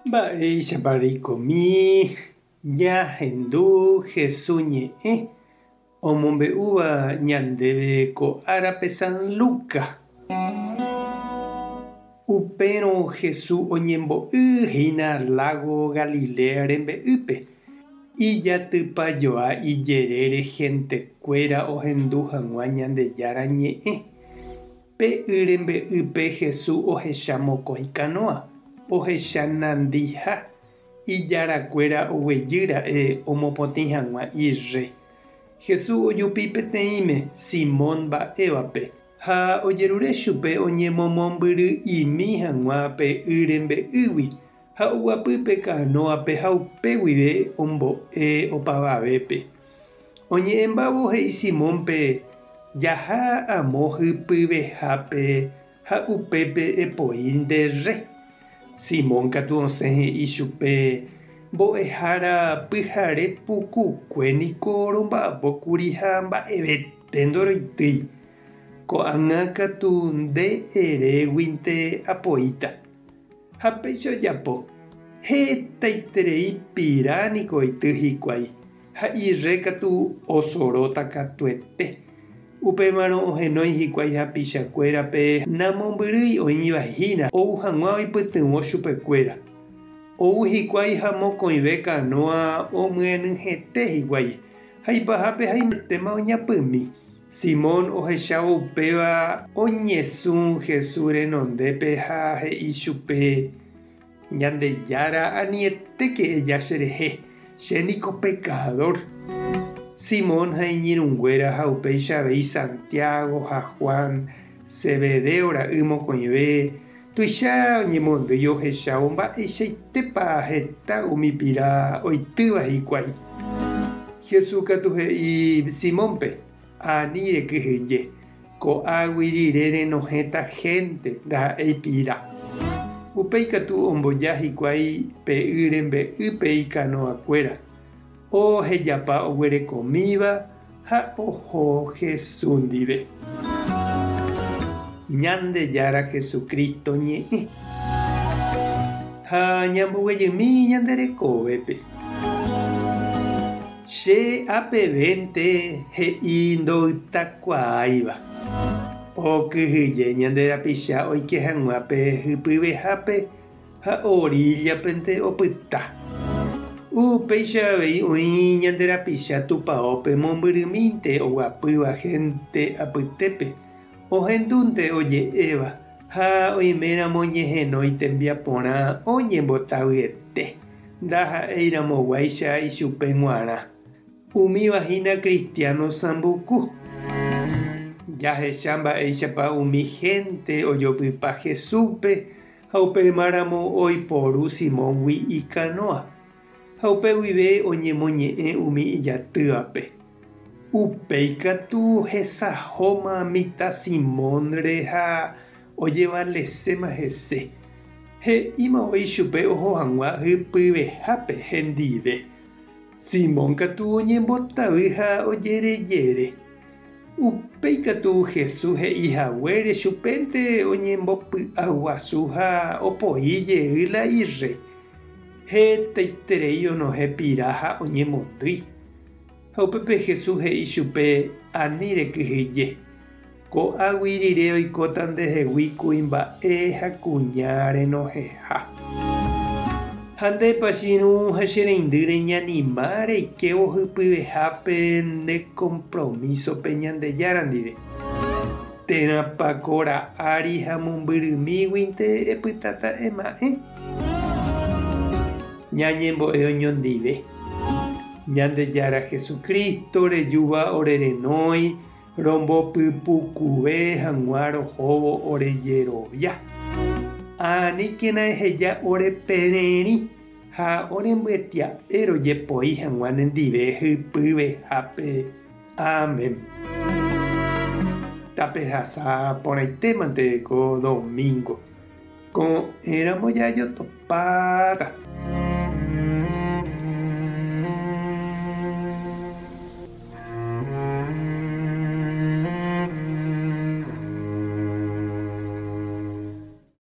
Mba'éichapa reikomi ñahendu Hesu ñe'ẽ omombe'úva ñandéve ko árape San Lucas. Upérõ Hesu oñembo'y hína lágo Galilea rembe'ýpe, ijatypajoa ijerére hentekuéra ohendu hag̃ua Ñandejára ñe'ẽ. Pe y rembe'ýpe Jesús ohecha mokõi kanóa, ohecha nandiha ijarakuéra oguejy ra'e omopotĩ hag̃ua irre. Jesús ojupi peteĩme, Simón mba'évape, ha ojerure chupe oñemomombyry'imi hag̃ua pe y rembe'ýgui, ha oguapy pe kanóape ha upe guive ombo'e opavavépe. Oñe'ẽmbávo he'i Simónpe, Jaha amo hypyvehápe ha upépe epoi nde rre. Simón katu osẽ he'i chupe, Mbo'ehára pyhare pukukue niko romba'apo kuri ha mba'evete ndoroitýi. Ko'ág̃a katu nde eréguinte apoíta. Ha péicha ojapo, hetaiterei pira niko oity hikuái, ha irre katu osoróta katuete. Upémarõ ohenói hikuái hapichakuérape namombyrýi oĩva hína ou hag̃ua oipytyvõ chupekuéra. Ou hikuái ha mokõive kanóa omyenyhẽte hikuái, ha ipahápe haimetéma oñapymi. Simón ohechávo upéva oñesũ Jesús renondépe ha he'i chupe, Ñandejára anietéke eja cherehe, che niko pekadór. Simón ha iñirũnguéra ha upéicha avei Santiago ha Juan, Zebedeo ra'y mokõive, tuicha oñemondýi ohechávo mba'eichaitépa heta umi pira oitýva hikuái. Jesús katu he'i Simónpe, Ani rekyhyje, ko'águi rire renohẽta hénte ndaha'éi pira. Upéi katu omboja hikuái pe y rembe'ýpe ikanoakuéra, ohejapa oguerekomíva ha oho Jesús ndive. Ñandejára Jesucristo ñe'ẽ. Ha ñamboguejymi ñande rekovépe. Che apevénte he'i ndoytakuaáiva. Okyhyje ñande rapicha oike hag̃ua pe hypyvehápe ha oríllapente opyta. Upéicha avei oĩ ñande rapicha tupaópe mombyrymínte oguapýva hénte apytépe, ohendúnte oje'éva ha oiméramo ñehenói tembiaporã oñembotavyete, ndaha'eiramoguáicha ichupe g̃uarã. Umíva hína kristiáno sãmbuku. Jahecha mba'éichapa umi hénte ojopypa Jesúspe ha upémaramo oiporu Simóngui ikanóa, ha upe guive oñemoñe'ẽ umi ijatývape. Upéi katu hesahóma mitã Simónre ha ojevaleséma hese. He'íma voi chupe oho hag̃ua hypyvehápe hendive. Simón katu oñembotavy ha ojerejere. Upéi katu Jesús he'i haguére chupénte oñembopy'aguasu ha opoi jey la irre. Hetaiterei onohẽ pira ha oñemondýi. Ha upépe Jesús he'i chupe, Ani rekyhyje. Ko'águi rire oikóta ndehegui kuimba'e ha kuña renohẽha. Ha ndépa che irũ ha che reindy reñanima reikévo hypyvehápe nde kompromísope Ñandejára ndive? Térãpa kora ári ha mombyrymíguinte epytáta ema'ẽ? Ñañembo'e oñondive. Ñandejára Jesucristo rejúva ore renói Rombopypukuve hag̃ua rohóvo ore jerovia. Aníkena eheja ore pererĩ ha orembyetia'e rojepoi hag̃ua nendive hypyvehápe. Amén. Tapehasa porãitémante ko domingo. Ko'ẽramo jajotopáta.